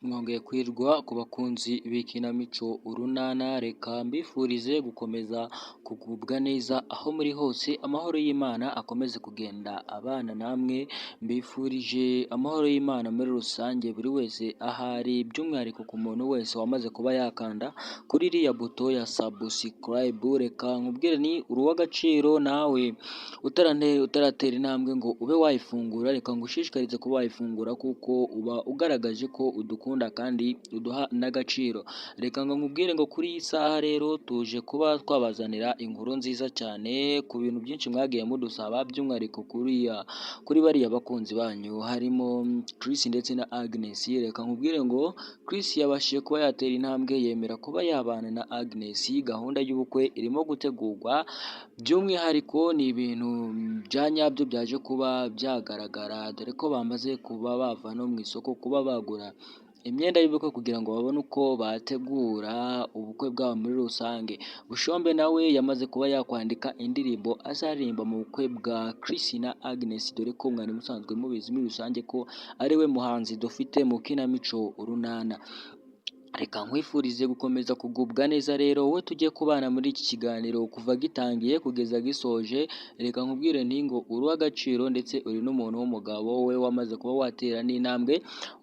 Mwongeye kwirwa ku bakunzi b'ikinamico Urunana, reka mbifurize gukomeza kugubwa neza aho muri hose, amahoro y'Imana akomeze kugenda abana namwe. Mbifurije amahoro y'Imana muri rusange buri wese ahari, by'umwihariko ku muntu wese wamaze kuba yakanda kuri iriya buto ya subscribe. Reka nkubwire ni uruw'agaciro nawe utaratera intambwe ngo ube wayifungura, reka ngushishikarize kuba wayifungura kuko uba ugaragaje ko udukunda kandi uduha n'agaciro. Reka ngo nkubwire ngo kuri iyi saha rero tuje kuba twabazanira inkuru nziza cyane ku bintu byinshi mwagiye mudusaba, by'umwihariko kuri bariya bakunzi banyu harimo Chris ndetse na Agnes. Reka nkubwire ngo Chris yabashije kuba yatera intambwe yemera kuba yabana na Agnes, gahunda y'ubukwe irimo gutegurwa, by'umwihariko ni ibintu bya nyabyo byaje kuba byagaragara, dore ko bamaze kuba bava no mu isoko kuba bagura imyenda y'ubukwe kugira ngo babone uko bategura ubukwe bwabo muri rusange. Bushombe nawe yamaze kuba yakwandika indirimbo azaririmba mu bukwe bwa Chris na Agnes, dore ko mwari musanzwe mubizi muri rusange ko ari we muhanzi dufite mu kinamico Urunana. Reka nkwifurize gukomeza kugubwa neza rero wowe tujye kubana muri iki kiganiro kuva gitangiye kugeza gisoje. Reka nkubwire nti ngo uri uw'agaciro ndetse uri n'umuntu w'umugabo we wamaze kuba watera n'intambwe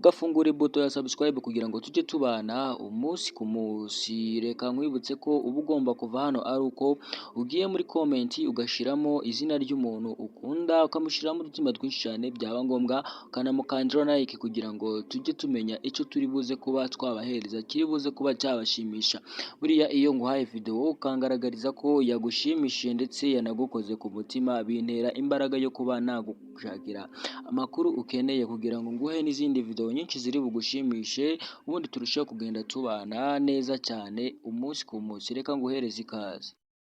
ugafungura ibuto ya subscribe kugira ngo tujye tubana umunsi ku munsi. Reka nkwibutse ko uba ugomba kuva hano ari uko ugiye muri comment ugashyiramo izina ry'umuntu ukunda, ukamushyiramo udutima twinshi cyane, byaba ngombwa ukanamukandira like kugira ngo tujye tumenya icyo turi buze kuba twabahereza kiri buze kuba cyabashimisha. Buriya iyo nguhaye video ukangaragariza ko yagushimishije ndetse yanagukoze ku mutima, bintera imbaraga yo kuba nagushakira amakuru ukeneye kugira ngo nguhe n'izindi video nyinshi ziri bugushimishe, ubundi turusheho kugenda tubana neza cyane umunsi ku munsi. Reka nguhereze ikaze.